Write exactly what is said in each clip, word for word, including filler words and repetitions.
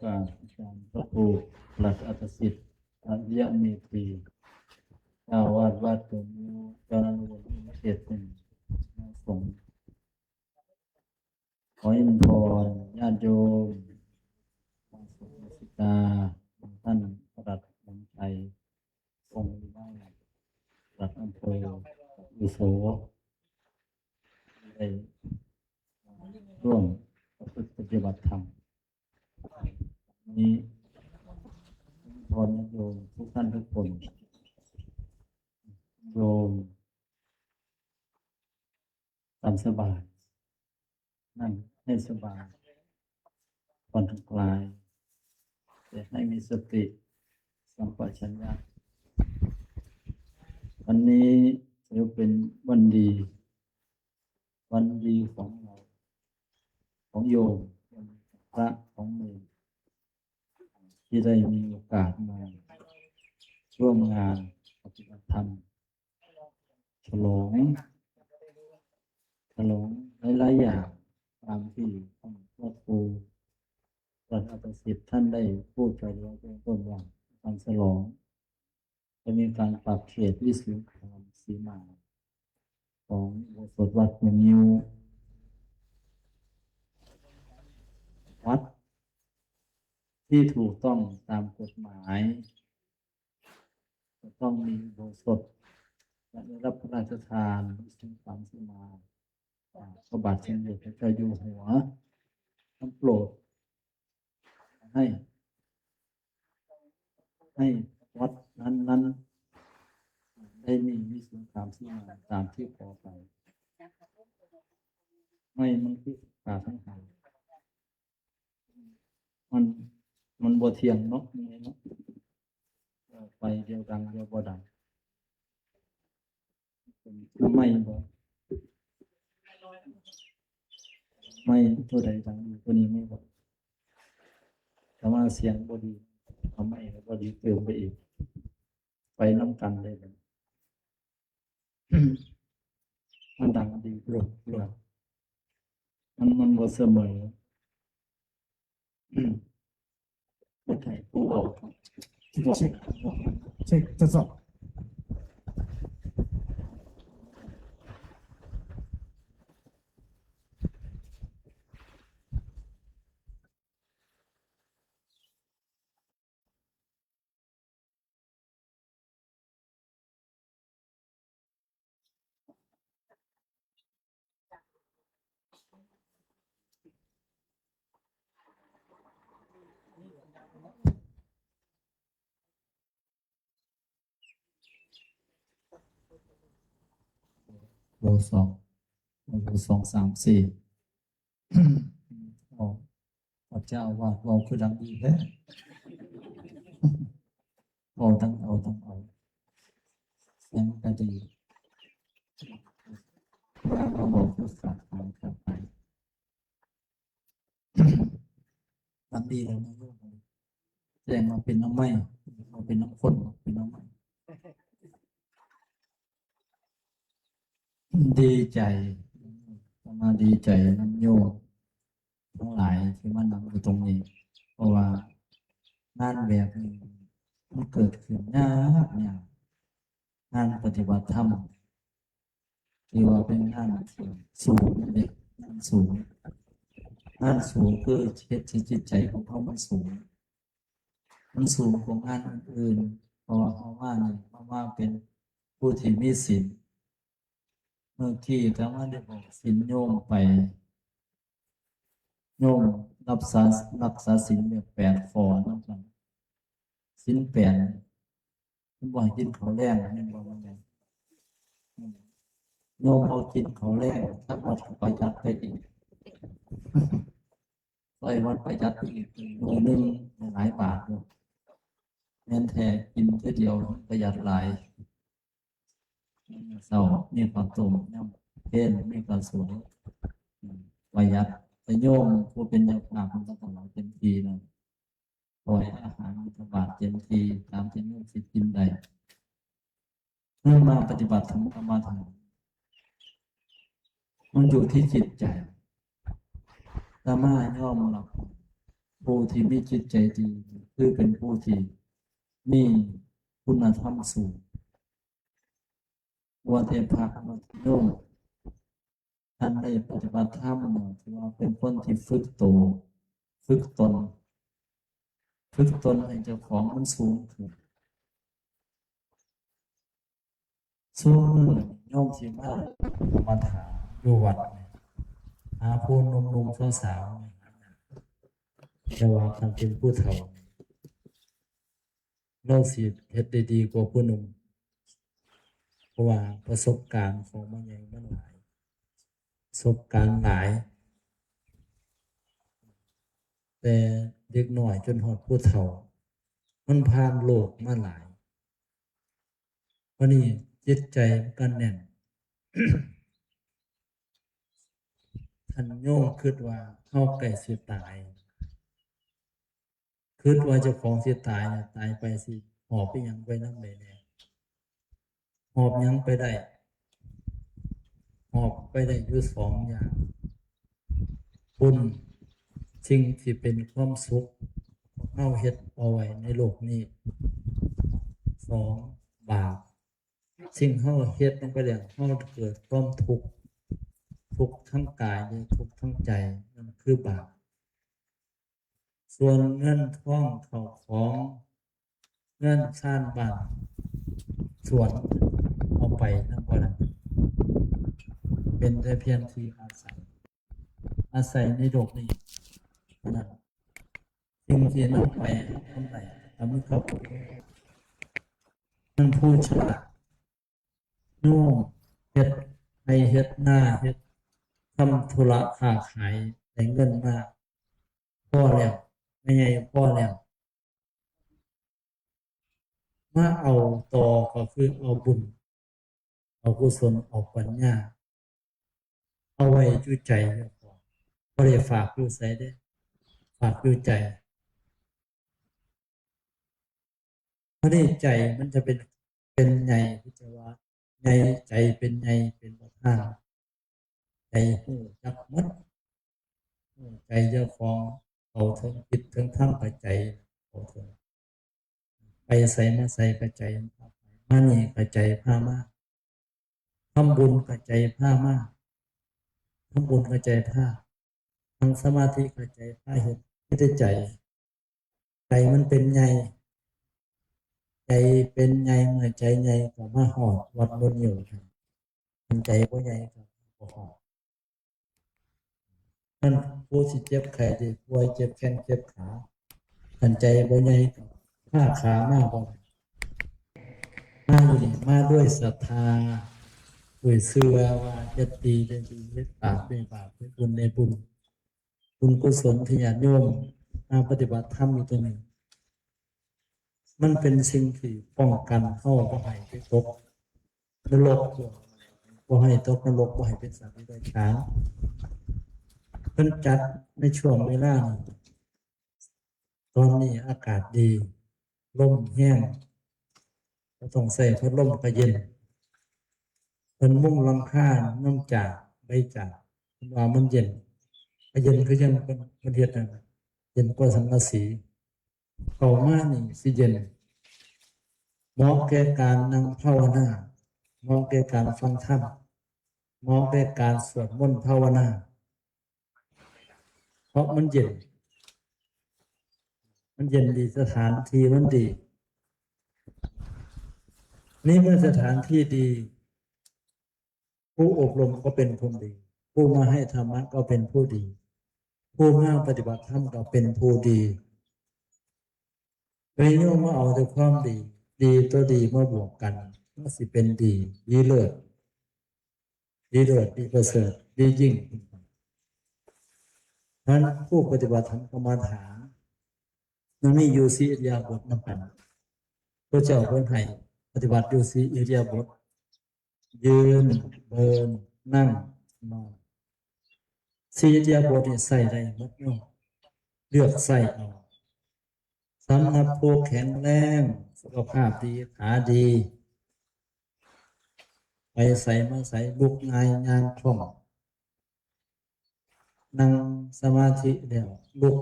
กราบอาจารย์พระครูปลัดอัตสิทธิ์อริยเมธี เจ้าอาวาสวัดตัวนี้ เจ้าหน้าที่เขตหนึ่ง พระสงฆ์ ขออวยพรญาติโยม มาสุขมาสิตา ท่านปลัดนำชัย องค์ได้ ปลัดอำเภอ อุโส ได้ร่วมประพฤติปฏิบัติธรรม นี้ พรญาติโยมทุกท่านทุกคน โยม ตามสบาย นั่งให้สบาย ผ่อนคลาย แต่ให้มีสติ สัมปชัญญะ วันนี้ถือเป็นวันดี วันดีของเรา ของโยม พระของเนร ที่ได้มีโอกาสมาร่วมงานปฏิบัติธรรม ฉลอง ฉลองหลายๆอย่าง ตามที่ท่านพระครูปลัดอัตสิทธิ์ท่านได้พูดไปแล้วเป็นต้นว่า การฉลอง จะมีการปักเขตวิสุงคามสีมา ของอุโบสถวัดหัวงิ้ว วัดที่ถูกต้องตามกฎหมาย จะต้องมีอุโบสถ และได้รับพระราชทานวิสุงคามสีมา จากพระบาทสมเด็จพระเจ้าอยู่หัว ท่านโปรด ให้ ให้วัดนั้นๆ ได้มีวิสุงคามสีมาตามที่ขอไป ไม่มันคือขาดทั้งหาง มัน มันบ่เที่ยงเนาะ ยังไงเนาะ เออ ไปเดียวดังเดียวบ่ดัง ทำไมบ่ ไม่ตัวใดดังอยู่ตัวนี้ไม่บ่ แต่ว่าเสียงบ่ดี เอาไม่บ่ดีเติมไปอีก ไปนำกันเลยบัดนี้ มันดังดี เลิศ เลิศ มัน มันบ่เสมอ ผู้ไทยผู้ออก เช็ค เช็ค ทดสอบ โลสอง โลสอง สาม สี่ อ๋อ พระเจ้าว่าเราคือดังดีแท้ เอาทั้งเอาทั้งเอา เสียงก็ดี ว่าเราบอกภาษาไทยกันไป ดังดีแล้วนะ แสดงว่าเป็นน้ำไหม้ มาเป็นน้ำข้น เป็นน้ำไหม้ ดีใจ มาดีใจนำโยมทั้งหลายที่มานั่งอยู่ตรงนี้ เพราะว่างานแบบนี้มันเกิดขึ้นยากยาก งานปฏิบัติธรรม ที่ว่าเป็นงานสูงนั่นเอง งานสูง งานสูงคือเฮ็ดให้จิตใจของเขามันสูง มันสูงกว่างานอื่นๆ เพราะว่าเขามานี่เขามาเป็นผู้ที่มีศีล เมื่อกี้อาตมาได้บอกศีลโยมไป โยมรักษา รักษาศีลแบบแปดข้อนะครับ ศีลแปด มันบ่ให้กินข้าวแลง แม่นบ่ ว่าไง อืม โยมบ่กินข้าวแลง จักวัดก็ประหยัดไปอีก ใส่วัดประหยัดไปอีก มื้อหนึ่งหลายบาทอยู่ แม่นแท้กินเทื่อเดียวประหยัดหลาย เช้ามีข้าวต้ม ยามเพลมีข้าวสวย อืม ประหยัด แต่โยมผู้เป็นเจ้าภาพมันก็ถวายเต็มที่นะ ถวายอาหารบิณฑบาตเต็มที่ ตามที่โยมสิกินได้ เมื่อมาปฏิบัติธรรมกรรมฐาน มันอยู่ที่จิตใจ อาตมายอมรับ ผู้ ผู้ที่มีจิตใจดี คือเป็นผู้ที่มีคุณธรรมสูง ว่าแต่พระว่าแต่โยม ท่านได้ปฏิบัติธรรมเนี่ย ถือว่าเป็นคนที่ฝึกโต ฝึกตน ฝึกตนให้เจ้าของมันสูงขึ้น ซุมื้อโยมสิมา มาถามอยู่วัดเนี่ย หาผู้หนุ่มๆสาวๆเนี่ย แต่ว่าคันเป็นผู้เฒ่า เราสิเฮ็ดได้ดีกว่าผู้หนุ่ม เพราะว่าประสบการณ์ของมันใหญ่มันหลาย ประสบการณ์หลาย แต่เด็กน้อยจนฮอดผู้เฒ่า มันผ่านโลกมาหลาย วันนี้จิตใจมันก็แน่น ท่านโยมคิดว่าเฮาใกล้สิตาย คิดว่าเจ้าของสิตายเนี่ย ตายไปสิหอบไปหยังไปนำใดแน่ หอบหยังไปได้ หอบไปได้อยู่สองอย่าง บุญ สิ่งที่เป็นความสุข เฮาเฮ็ดเอาไว้ในโลกนี้ สอง บาป สิ่งเฮาเฮ็ดลงไปแล้ว เฮาเกิดความทุกข์ ทุกข์ทั้งกายและทุกข์ทั้งใจ นั่นคือบาป ส่วนเงินทองเข้าของ เฮือนซานบ้านสวน เอาไปนำบ่ได้ เป็นแต่เพียงที่อาศัย อาศัยในโลกนี้เท่านั้น สิ่งที่นำไปทำได้ ทำให้เขา นั่นผู้ฉลาด โยมเฮ็ดไร่เฮ็ดนา เฮ็ด ทำธุระค้าขาย ได้เงินมา พอแล้ว แม่ใหญ่ พอแล้ว มาเอาต่อก็คือเอาบุญ เอากุศล เอาปัญญา เอาไว้อยู่ใจเจ้าของ บ่ได้ฝากอยู่ไสเด้ ฝากอยู่ใจ บ่ได้ ใจมันจะเป็น เป็นใหญ่ ที่จะว่าใหญ่ ใจเป็นใหญ่ เป็นประธาน ใจฮู้จักหมด ฮู้ใจเจ้าของ เข้าถึงจิตถึงธรรม ก็ใจเข้าถึง ไปไสมาไสก็ใจพาไป มานี่ก็ใจพามา ทำบุญก็ใจพามา ทำบุญก็ใจพา นั่งสมาธิก็ใจพาเฮ็ด มีแต่ใจ ใจมันเป็นใหญ่ ใจเป็นใหญ่ เมื่อใจใหญ่ก็มาฮอดวัดบุญอยู่ คันใจบ่ใหญ่ก็บ่ฮอด นั่นผู้สิเจ็บไข้ได้ป่วย เจ็บแข้งเจ็บขา คันใจบ่ใหญ่ก็พาขามาบ่ได้ มาอยู่นี่ มาด้วยศรัทธา ด้วยเชื่อว่าเฮ็ดดีได้ดี เฮ็ดบาปได้บาป เฮ็ดบุญได้บุญ บุญกุศลที่ญาติโยมมาปฏิบัติธรรมอยู่ตรงนี้ มันเป็นสิ่งที่ป้องกันเฮาบ่ให้ไปตกนรก บ่ให้ตกนรก บ่ให้เป็นสัตว์เดรัจฉาน เพิ่นจัดในช่วงเวลานี้ ตอนนี้อากาศดี ลมแฮง บ่ต้องใช้พัดลมก็เย็น เพิ่นมุงหลังคานำจาก ใบจาก เพิ่นว่ามันเย็น ก็เย็นคือยังเพิ่น เพิ่นเฮ็ดนั่นน่ะ เย็นกว่าสังกะสี เข้ามานี่สิเย็น เหมาะแก่การนั่งภาวนา เหมาะแก่การฟังธรรม เหมาะแก่การสวดมนต์ภาวนา เพราะมันเย็น มันเย็นดี สถานที่มันดี นี่เมื่อสถานที่ดี ผู้อบรมก็เป็นคนดี ผู้มาให้ธรรมะก็เป็นผู้ดี ผู้มาปฏิบัติธรรมก็เป็นผู้ดี ไปโยมมาเอาแต่ความดี ดีตัวดีมาบวกกัน มันสิเป็นดี ดีเลิศ ดีเลิศ ดีประเสริฐ ดียิ่ง ฉะนั้นผู้ปฏิบัติธรรมกรรมฐาน มันมีอยู่สี่อิริยาบถนำกัน พระเจ้าเพิ่นให้ปฏิบัติอยู่สี่อิริยาบถ ยืน เดิน นั่ง นอน สี่อิริยาบถนี่ใช้ได้หมดโยม เลือกใช้เอา สำหรับผู้แข็งแรง สุขภาพดี ขาดี ไปไสมาไส ลุกง่าย ย่างคล่อง นั่งสมาธิแล้ว ลุก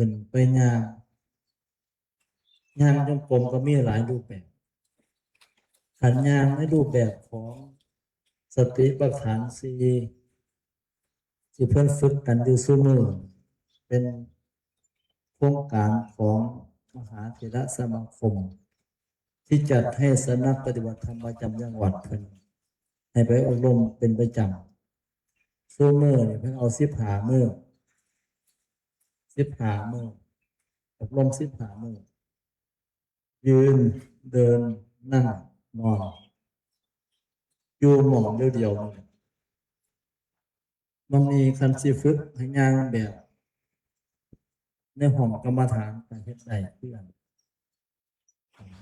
ขึ้นไปย่าง ย่างจงกรมก็มีหลายรูปแบบ คันย่างในรูปแบบของสติปัฏฐานสี่ ที่เพิ่นฝึกกันอยู่ซุมื้อ เป็นโครงการของมหาเถรสมาคม ที่จัดให้สำนักปฏิบัติธรรมประจำจังหวัดเพิ่นให้ไปอบรมเป็นประจำ ซุมื้อนี่เพิ่นเอาสิบห้ามื้อ สิบห้ามื้อ อบรมสิบห้ามื้อ ยืน เดิน นั่ง นอน อยู่หม่องเดียวๆนี่แหละ มันมีคันสิฝึกให้ย่างแบบ ในห้องกรรมฐานก็เฮ็ดได้คือกัน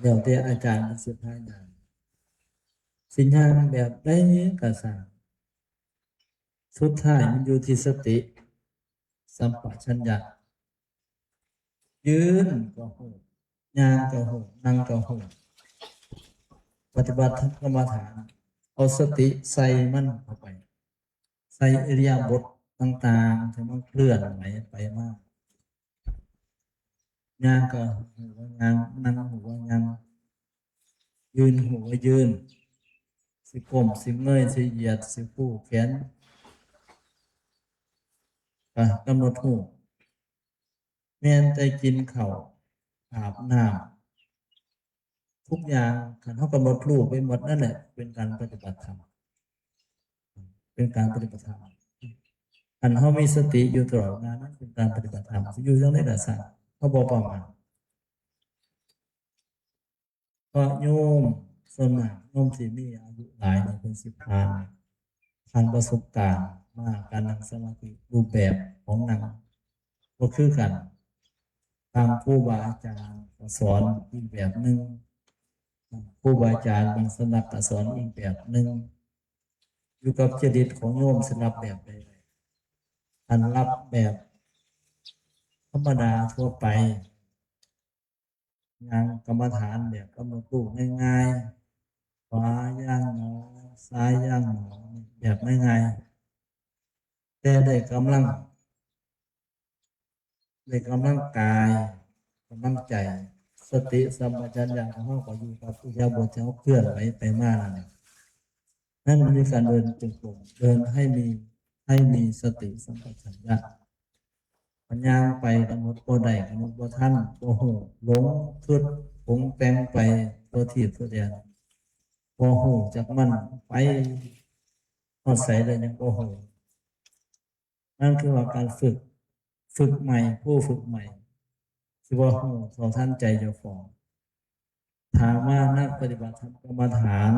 แล้วแต่อาจารย์เพิ่นสิพาย่าง สิย่างแบบใดก็ซ่าง สุดท้ายมันอยู่ที่สติ สัมปชัญญะ ยืนก็ฮู้ ย่างก็ฮู้ นั่งก็ฮู้ ปฏิบัติกรรมฐาน เอาสติใส่มันเข้าไป ใส่อิริยาบถต่างๆ ที่มันเคลื่อนไหวไปมา ย่างก็ฮู้ว่าย่าง นั่งฮู้ว่านั่ง ยืนฮู้ว่ายืน สิก้ม สิเงย สิเหยียด สิคู่แขน ก็กำหนดฮู้ แม้แต่กินข้าว อาบน้ำ ทุกอย่าง คันเฮากำหนดฮู้ไปหมดนั่นแหละ เป็นการปฏิบัติธรรม เป็นการปฏิบัติธรรม คันเฮามีสติอยู่ตลอดเวลา นั่นเป็นการปฏิบัติธรรม สิอยู่จั่งใดก็ซ่าง เฮาบ่ประมาท เพราะโยมส่วนมาก โยมที่มีอายุหลายนี่ เพิ่นสิผ่าน ผ่านประสบการณ์มา การนั่งสมาธิ รูปแบบของนั่งบ่คือกัน บางครูบาอาจารย์ก็สอนอีกแบบหนึ่ง บางครูบาอาจารย์บางสำนักก็สอนอีกแบบหนึ่ง อยู่กับจริตของโยมสิรับแบบใด คันรับแบบธรรมดาทั่วไป ย่างกรรมฐานแบบกำหนดฮู้ง่ายๆ ขวาย่างหนอ ซ้ายย่างหนอ แบบง่ายๆ แต่ได้กำลัง ได้กำลังกาย กำลังใจ สติสัมปชัญญะของเฮาก็อยู่กับอิริยาบถที่เฮาเคลื่อนไหวไปมานั่นแหละ นั่นคือการเดินจงกรม เดินให้มี ให้มีสติสัมปชัญญะ คันย่างไปกำหนดบ่ได้ กำหนดบ่ทัน บ่ฮู้ หลง คิดปรุงแต่งไปทั่วทิศทั่วแดน บ่ฮู้จักมันไปฮอดไสแล้วยังบ่ฮู้ นั่นคือว่าการฝึก ฝึกใหม่ ผู้ฝึกใหม่ สิบ่ฮู้เท่าทันใจเจ้าของ ถามว่านักปฏิบัติธรรมกรรมฐาน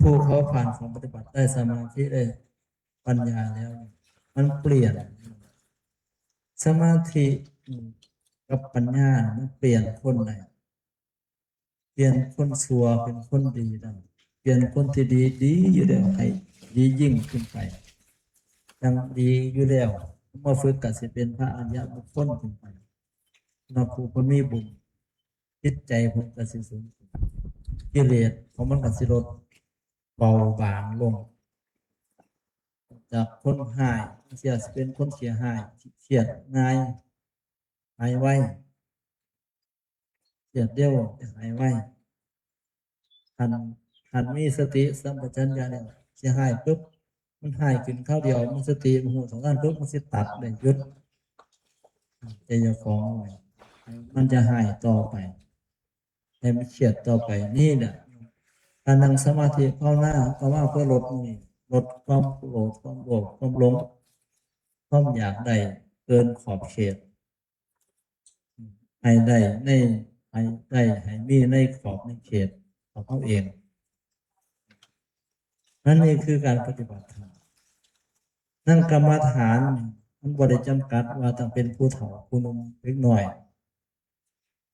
ผู้เขาผ่านของปฏิบัติได้สมาธิได้ปัญญาแล้วเนี่ย มันเปลี่ยน สมาธิกับปัญญามันเปลี่ยนคนได้ เปลี่ยนคนชั่วเป็นคนดีได้ เปลี่ยนคนที่ดี ดีอยู่แล้วให้ดียิ่งขึ้นไป ยังดีอยู่แล้ว มาฝึกก็สิเป็นพระอริยบุคคลขึ้นไป เนาะ ผู้เพิ่นมีบุญ จิตใจเพิ่นก็สิสูงขึ้น กิเลสของมันก็สิลดเบาบางลง จากคนฮ้าย เสียสิเป็นคนขี้ฮ้าย ขี้เครียดง่าย หายไว เครียดเร็ว หายไว คัน คันมีสติสัมปชัญญะแล้ว สิฮ้ายปุ๊บ มันฮ้ายขึ้นคราวเดียว มันสติมันฮู้เท่าทันปุ๊บ มันสิตัดได้ หยุด ใจเจ้าของเอาไว้ มันจะฮ้ายต่อไป ให้มันเครียดต่อไป นี่แหละ การนั่งสมาธิภาวนาก็ว่าเพื่อลดนี่ ลดความโกรธ ความโลภ ความหลง ความอยากได้เกินขอบเขต ให้ได้ใน ให้ได้ ให้มีในขอบในเขตของเขาเอง นั่นนี่คือการปฏิบัติธรรม นั่งกรรมฐานนี่มันบ่ได้จำกัดว่าต้องเป็นผู้เฒ่า ผู้หนุ่ม เด็กน้อย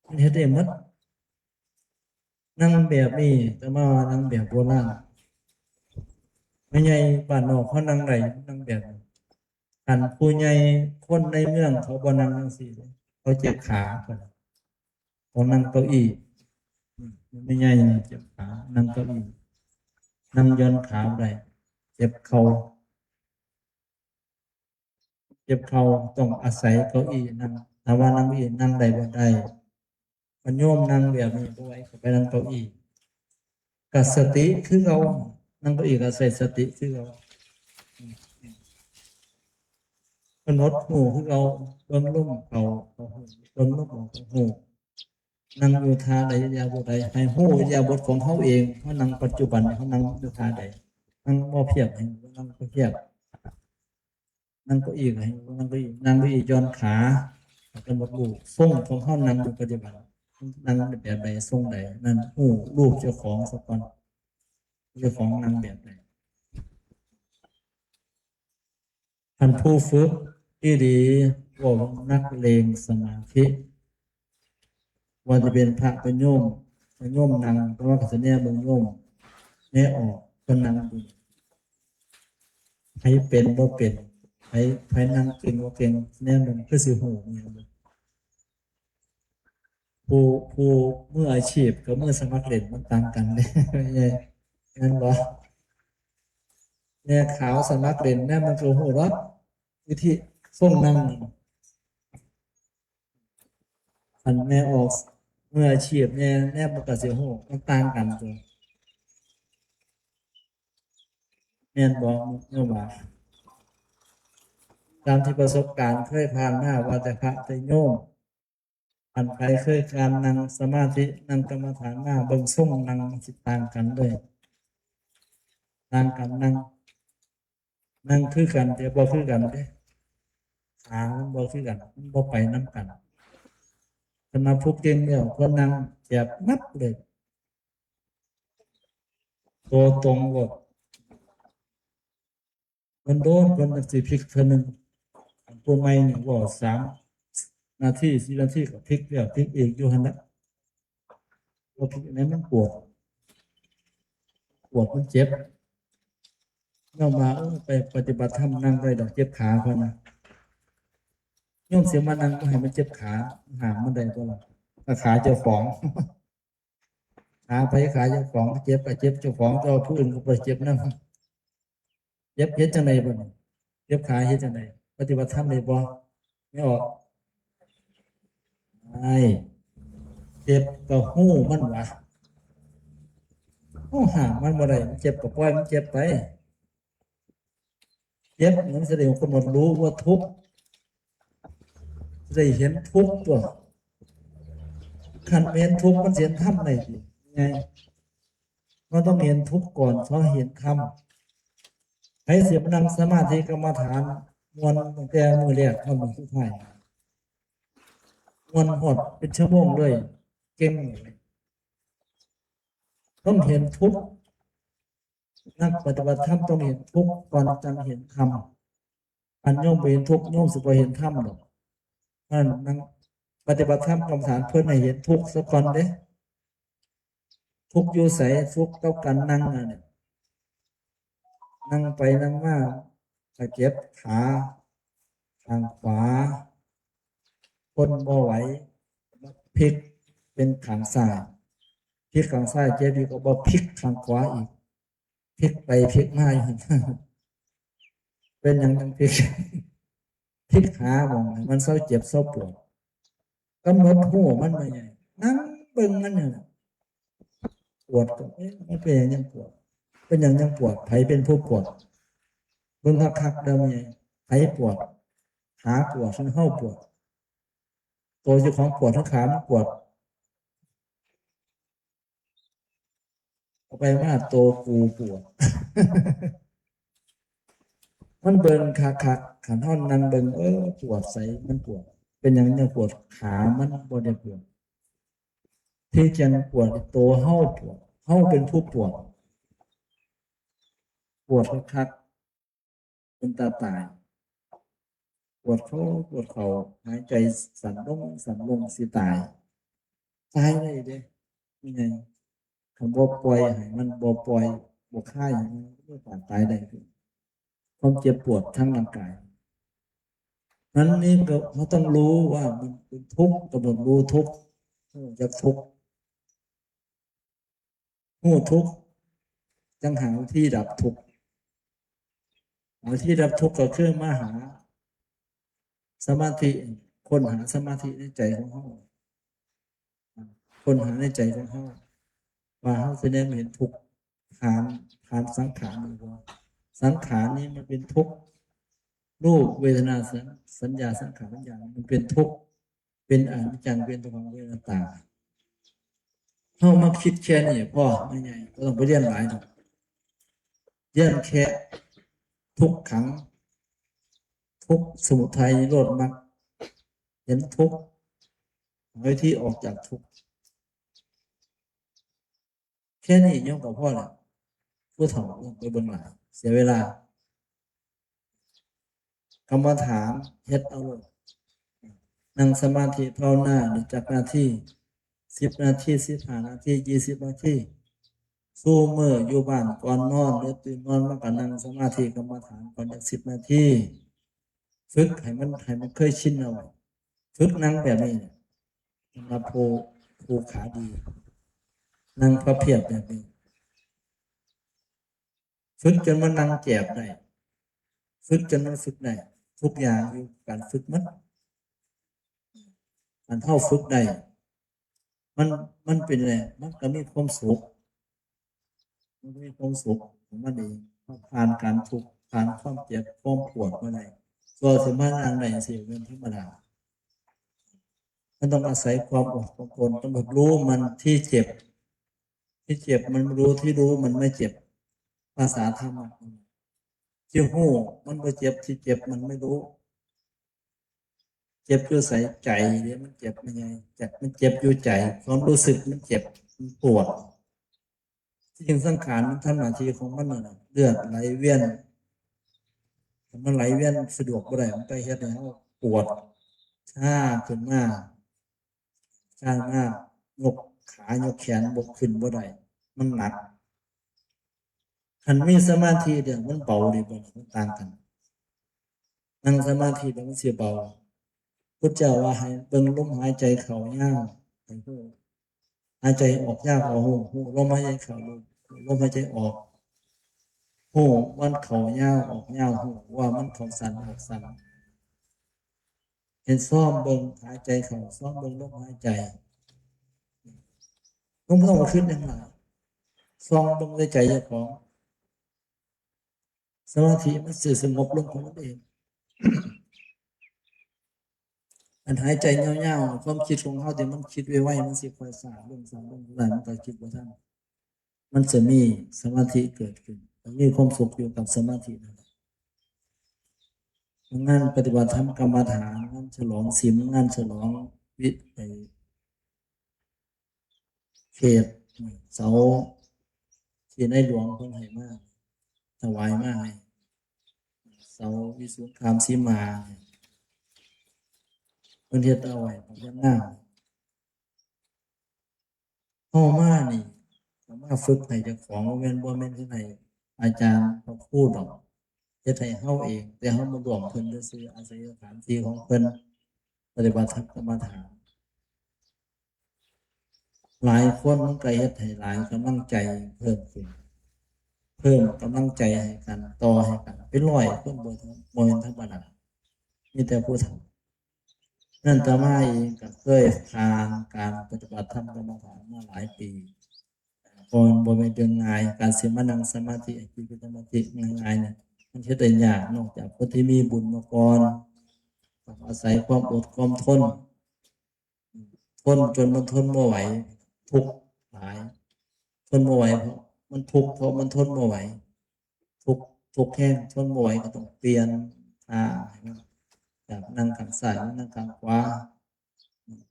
มันเฮ็ดได้หมด นั่งแบบนี้ แต่มาว่านั่งแบบโบราณ แม่ใหญ่บ้านนอกเขานั่งได้ นั่งแบบนี้ คันผู้ใหญ่คนในเมืองเขาบ่นั่งจั่งซี้ เขาเจ็บขา เขานั่งเก้าอี้ แม่ใหญ่เจ็บขา นั่งเก้าอี้ นั่งหย่อนขาบ่ได้ เจ็บเข่า เจ็บเข่าต้องอาศัยเก้าอี้นั่ง ถ้าว่านั่งเก้าอี้นั่งได้บ่ได้ มันโยมนั่งแบบนี้บ่ไหว ก็ไปนั่งเก้าอี้ ก็สติคือเก่า นั่งเก้าอี้ก็ใส่สติคือเก่า กำหนดรู้คือเก่า เบิ่งลมเข้าก็รู้ เบิ่งลมออกก็รู้ นั่งอยู่ท่าใด อิริยาบถใด ให้รู้อิริยาบถของเฮาเอง เฮานั่งปัจจุบัน เฮานั่งอยู่ท่าใด นั่งบ่เพียบให้รู้ นั่งบ่เพียบ นั่งเก้าอี้ให้รู้ นั่งเก้าอี้ นั่งเก้าอี้หย่อนขา กำหนดรู้ทรงของเฮานั่งอยู่ปัจจุบัน นั่งแบบใด ทรงใด นั่นรู้รูปเจ้าของซะก่อน เจ้าของนั่งแบบใด ท่านผู้ฝึกที่ดี พวกนักเลงสมาธิ ว่าจะเป็นพระเป็นโยม เป็นโยมนั่ง แต่ว่าก็สิแนเบิ่งโยม แนออก เพิ่นนั่งอยู่ ไผเป็นบ่เป็น ไผ ไผนั่งเก่งบ่เก่ง แนเบิ่งคือสิฮู้เนี่ย ผู้ ผู้มืออาชีพกับมือสมัครเล่นมันต่างกันเด้ แม่นบ่ แม่ขาวสมัครเล่นแม่มันก็ฮู้ดอก วิธีทรงนั่ง คันแม่ออกมืออาชีพแม่ แม่มันก็สิฮู้ มันต่างกันตัว แม่นบ่ แม่นว่า ตามที่ประสบการณ์เคยผ่านมา ว่าแต่พระแต่โยม อันใดเคยการนั่งสมาธิ นั่งกรรมฐานมา เบิ่งทรงนั่งมันสิต่างกันเลย ต่างกันนั่ง นั่งคือกัน แต่บ่คือกันเด้ ขามันบ่คือกัน มันบ่ไปนำกัน สำหรับผู้เก่งแล้ว เพิ่นนั่งแบบงับเลย ตัวตรงโลด เพิ่นโดน เพิ่นจั่งสิพลิกเทื่อหนึ่ง ผู้ใหม่นี่เว้าสามนาที สี่นาทีก็พลิกแล้วพลิกอีกอยู่หั่นละ บ่พลิกอันนั้นมันปวด ปวดมันเจ็บ โยมว่า เออ ไปปฏิบัติธรรมนั่งได้ดอก เจ็บขา เพิ่นนะ โยมสิมานั่งบ่ให้มันเจ็บขา ห้ามมันได้บ่ล่ะ ก็ขาเจ้าของ ขาไผขาเจ้าของ เจ็บก็เจ็บเจ้าของ แต่ว่าผู้อื่นก็บ่เจ็บนำ เจ็บเฮ็ดจั่งใดบัดนี้ เจ็บขาเฮ็ดจั่งใด ปฏิบัติธรรมได้บ่ แม่ออก ไอ้ เจ็บก็ฮู้มันวะ เฮาห้ามมันบ่ได้ มันเจ็บก็ปล่อยมันเจ็บไป เจ็บมันสิได้กำหนดรู้ว่าทุกข์ สิได้เห็นทุกข์ตัว คันเห็นทุกข์มันสิเห็นธรรมได้ติ ไง มันต้องเห็นทุกข์ก่อน เพราะเห็นธรรม ไผสิมานั่งสมาธิกรรมฐาน ม่วนตั้งแต่มื้อแรกฮอดมื้อสุดท้าย ม่วนฮอดเป็นชั่วโมงเลย เก่ง ต้องเห็นทุกข์ นักปฏิบัติธรรมต้องเห็นทุกข์ก่อนจั่งเห็นธรรม คันโยมบ่เห็นทุกข์ โยมสิบ่เห็นธรรมดอก เพราะฉะนั้นนักปฏิบัติธรรมกรรมฐานเพิ่นให้เห็นทุกข์ซะก่อนเด้ ทุกข์อยู่ไส ทุกข์กับการนั่งนั่นแหละ นั่งไปนั่งมาก็เจ็บขาข้างขวา ทนบ่ไหว พลิกเป็นข้างซ้าย พลิกข้างซ้ายเจ็บอีกก็บ่พลิกข้างขวาอีก พลิกไปพลิกมาอยู่ เป็นหยังจั่งพลิก พลิกหาหม่องให้มันเซาเจ็บเซาปวด กำหนดรู้มันมาไง นั่งเบิ่งมันเนี่ย ปวดก็ เอ๊ะ มันเป็นหยังยังปวด เป็นหยังยังปวด ไผเป็นผู้ปวด เบิ่งคักๆ เด้อแม่ ไผปวด ขาปวด หรือเฮาปวด ตัวเจ้าของปวด หรือขามันปวด เอาไปมา ตัวกูปวด มันเบิ่งคักๆ คันเฮานั่งเบิ่ง เออ ปวดไส มันปวด เป็นหยังเนี่ยปวด ขามันบ่ได้ปวด ที่จริงปวด ตัวเฮาปวด เฮาเป็นผู้ปวด ปวดคักๆ เป็นตาตาย ปวดคอปวดเข่า หายใจสั้นลงสั้นลง สิตาย ตายได้เด้ นี่ไง คันบ่ปล่อยให้มัน บ่ปล่อย บ่คลายให้มัน มันก็ตายได้ ความเจ็บปวดทางร่างกาย นั้นนี่ก็เราต้องรู้ว่ามันเป็นทุกข์ กำหนดรู้ทุกข์ รู้จักทุกข์ รู้ทุกข์ จั่งหาวิธีดับทุกข์ หาวิธีดับทุกข์ก็คือมาหา สมาธิ ค้นหาสมาธิในใจของเฮา ค้นหาในใจของเฮา ว่าเฮาสิแนมเห็นทุกข์ ผ่าน ผ่านสังขารนี่บ่ สังขารนี่มันเป็นทุกข์ รูป เวทนา สัญ- สัญญา สังขาร วิญญาณ มันเป็นทุกข์ เป็นอนิจจัง เป็นทุกขัง เป็นอนัตตา เฮามาคิดแค่นี้พอ ไม่ใหญ่ บ่ต้องไปเรียนหลายดอก เรียนแค่ทุกขัง ทุกข์ สมุทัย นิโรธ มรรค เห็นทุกข์ หาวิธีออกจากทุกข์ แค่นี้โยมก็พอละ ผู้เฒ่าไปเบิ่งหลาย เสียเวลา กรรมฐานเฮ็ดเอาโลด นั่งสมาธิภาวนาได้จักนาที สิบนาที สิบห้านาที ยี่สิบนาที ซุมื้ออยู่บ้านก่อนนอนหรือตื่นนอนมาก็นั่งสมาธิกรรมฐานก่อนจักสิบนาที ฝึกให้มัน ให้มันเคยชินเอาไว้ ฝึกนั่งแบบนี้เนี่ย สำหรับผู้ ผู้ขาดี นั่งพับเพียบแบบนี้ ฝึกจนมันนั่งแจบได้ ฝึกจนมันฝึกได้ ทุกอย่างอยู่การฝึกมัน อันเฮาฝึกได้ มัน มันเป็นอะไร มันก็มีความสุข มันก็มีความสุขของมันเอง ผ่านการทุกข์ ผ่านความเจ็บ ความปวดมาได้ ตัวสามารถนั่งได้สิเป็นธรรมดา มันต้องอาศัยความอดความทน ต้องแบบรู้มันที่เจ็บ ที่เจ็บมันรู้ ที่รู้มันไม่เจ็บ ภาษาธรรมอะ ที่ฮู้มันบ่เจ็บ ที่เจ็บมันไม่รู้ เจ็บอยู่ไส ใจเด้ มันเจ็บมันไง เจ็บ มันเจ็บอยู่ใจ ความรู้สึกมันเจ็บ มันปวด ที่จริงสังขารมันทำหน้าที่ของมันนั่นน่ะ เลือดไหลเวียน มันไหลเวียนสะดวกบ่ได้ มันไปเฮ็ดให้เฮาปวด ชาขึ้นมา ชามา ยกขายกแขนบ่ขึ้นบ่ได้ มันหนัก คันมีสมาธิเดี๋ยวมันเบาดีบ่ มันต่างกัน นั่งสมาธิแล้วมันสิเบา พุทธเจ้าว่าให้เบิ่งลมหายใจเข้ายาว ให้ฮู้ หายใจออกยาว เอาฮู้ ฮู้ลมหายใจเข้า ฮู้ลมหายใจออก ฮู้มันเข้ายาว ออกยาว ฮู้ว่ามันเข้าสั้น ออกสั้น เห็น ซ้อมเบิ่งหายใจเข้า ซ้อมเบิ่งลมหายใจ บ่ต้องมาคิดหยังหลาย ซ้อมเบิ่งในใจเจ้าของ สมาธิมันสิสงบลงของมันเอง อันหายใจยาวๆ ความคิดของเฮาที่มันคิดไวๆ มันสิค่อยซาลง ซาลง หลายมันก็คิดบ่ทัน มันจะมีสมาธิเกิดขึ้น มีความสุขอยู่กับสมาธินั่นแหละ งานปฏิบัติธรรมกรรมฐาน งานฉลองศีล งานฉลองวิ ไอ้ เขต เสาที่ในหลวงเพิ่นให้มา ถวายมาให้ เสาวิสุงคามสีมา เพิ่นเฮ็ดเอาไว้ เพิ่นเฮ็ดงาม เฮามานี่ ก็มาฝึกให้เจ้าของ บ่แม่น บ่แม่นเฮ็ดให้อาจารย์พระครูดอก เฮ็ดให้เฮาเอง แต่เฮามาร่วมเพิ่นซื่อๆ อาศัยสถานที่ของเพิ่น ปฏิบัติธรรมกรรมฐาน หลายคนมันก็เฮ็ดให้หลายกำลังใจเพิ่มขึ้น เพิ่มกำลังใจให้กัน ต่อให้กัน เป็นร้อยคนบ่ บ่แม่นธรรมดา มีแต่ผู้เฒ่า นั่นอาตมาเองก็เคยผ่านการปฏิบัติธรรมกรรมฐานมาหลายปี บ่ บ่แม่นเรื่องง่าย การสิมานั่งสมาธิ ให้จิตเป็นสมาธิง่ายๆ เนี่ย มันเฮ็ดได้ยาก นอกจากคนที่มีบุญมาก่อน ต้องอาศัยความอดความทน ทนจนมันทนบ่ไหว ทุกข์หลาย ทนบ่ไหว เพราะมันทุกข์ เพราะมันทนบ่ไหว ทุกข์ ทุกข์แฮง ทนบ่ไหวก็ต้องเปลี่ยนท่าให้มัน จากนั่งข้างซ้ายมานั่งข้างขวา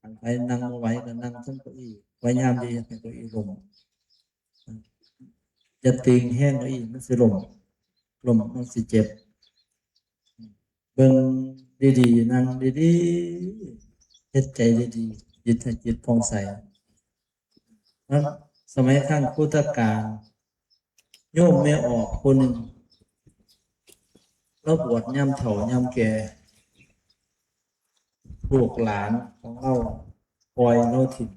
คันไผนั่งบ่ไหวก็นั่งเทิงเก้าอี้ พยายามอย่าเฮ็ดให้เก้าอี้ล้ม อย่าตึงแฮงเก้าอี้ มันสิล้ม ล้มมันสิเจ็บ เบิ่งดีๆ นั่งดีๆ เฮ็ดใจดีๆ จิตให้จิตผ่องใส นั้นสมัยครั้งพุทธกาล โยมแม่ออกผู้หนึ่ง ลาวบวชยามเฒ่ายามแก่ ลูกหลานของลาวปล่อยลาวถิ่ม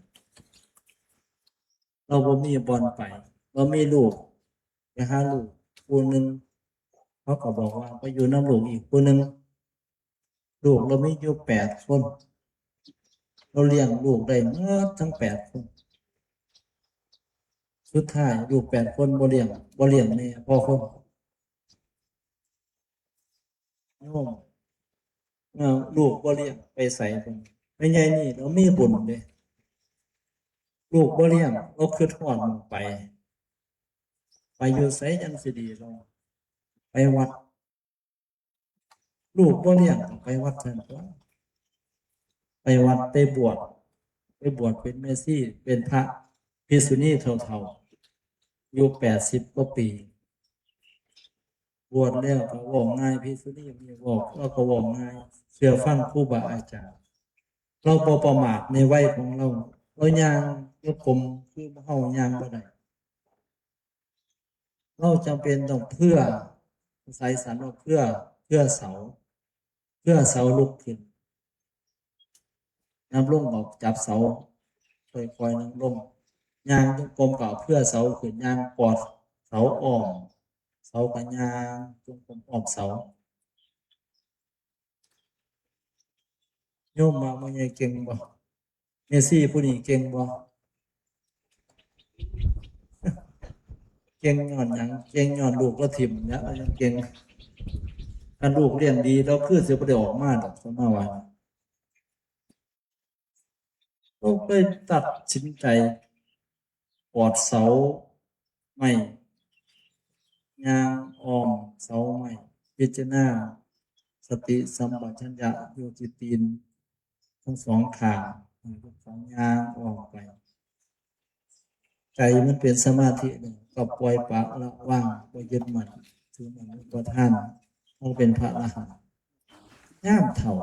ลาวบ่มีบ่อนไป ลาวมีลูก ไปหาลูกผู้หนึ่ง เขาก็บอกว่าไปอยู่นำลูกอีกผู้หนึ่ง ลูกเรามีอยู่แปดคน เราเลี้ยงลูกได้หมดทั้งแปดคน สุดท้ายลูกแปดคนบ่เลี้ยง บ่เลี้ยงแม่พ่อคน โยม เอ่อ ลูกบ่เลี้ยงไปไสเพิ่น แม่ใหญ่นี่เรามีบุญเด้ ลูกบ่เลี้ยง เราคิดฮอดหม่องไป ไปอยู่ไสจั่งสิดี เราไปวัด ลูกบ่เลี้ยงก็ไปวัดซั่นตั๊ว ไปวัดไปบวช ไปบวชเป็นแม่ชี เป็นพระภิกษุณีเฒ่าๆ อยู่แปดสิบกว่าปี บวชแล้วก็เว้าง่าย ภิกษุณีนี่เว้า เราก็เว้าง่าย เชื่อฟังครูบาอาจารย์ เราบ่ประมาทในวัยของเรา เราย่างจงกรมคือเฮาย่างบ่ได้ เราจำเป็นต้องเพื่อ อาศัยสันว่าเพื่อ เพื่อเสา เพื่อเสาลุกขึ้น นั่งลงก็จับเสา ค่อยๆนั่งลง ย่างจงกรมก็เพื่อเสาขึ้น ย่างกอดเสาอ้อม เสาก็ย่างจงกรมอ้อมเสา โยมว่าแม่ใหญ่เก่งบ่ แม่ชีผู้นี้เก่งบ่ เก่งย้อนหยัง เก่งย้อนลูกเราถิ่มเนี่ย เรายังเก่ง คันลูกเลี้ยงดี เราคือสิบ่ได้ออกมาดอก อาตมาว่า เราไปตัดสินใจกอดเสาไม้ ย่างอ้อมเสาไม้ พิจารณาสติสัมปชัญญะอยู่ที่ตีนทั้งสองข้าง ย่างอ้อมไป ใจมันเป็นสมาธิเนี่ย ก็ปล่อยปละละวาง บ่ยึดมั่นถือมั่นอุปทาน เราเป็นพระอรหันต์ ยามเฒ่า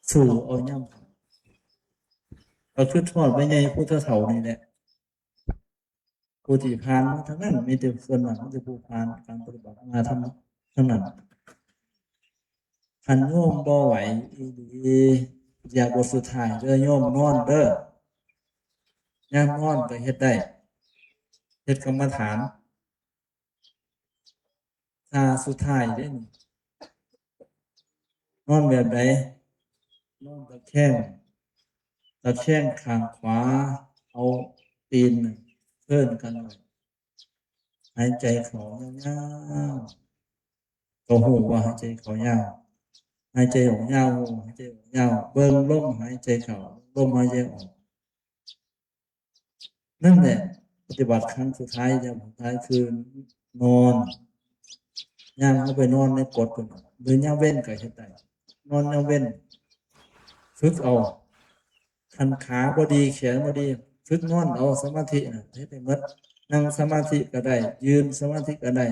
สู้เอายามเฒ่า ก็คือทอดแม่ใหญ่พุทธเฒ่านี่แหละ ผู้ที่ผ่านมาทั้งนั้น มีแต่ส่วนมากมีแต่ผู้ผ่านการปฏิบัติมาทั้ง ทั้งนั้น คันโยมบ่ไหวอีหลี อย่าบทสุดท้ายเด้อ โยมนอนเด้อ ยามนอนก็เฮ็ดได้ เฮ็ดกรรมฐาน ท่าสุดท้ายเด้นี่ นอนแบบใด นอนตะแคง ตะแคงข้างขวา เอาตีนน่ะเทิ่นกันไว้ หายใจเข้ายาวๆ ก็ฮู้ว่าหายใจเข้ายาว หายใจออกยาว ฮู้หายใจออกยาว เบิ่งลมหายใจเข้า ลมหายใจออก นั่นแหละ ปฏิบัติครั้งสุดท้าย อย่างสุดท้ายคือนอน ยามเฮาไปนอนในกรดพุ้นน่ะ หรือยามเว็นก็เฮ็ดได้ นอนยามเว็น ฝึกเอา คันขาบ่ดี แขนบ่ดี ฝึกนอนเอา สมาธิน่ะ เฮ็ดให้หมด นั่งสมาธิก็ได้ ยืนสมาธิก็ได้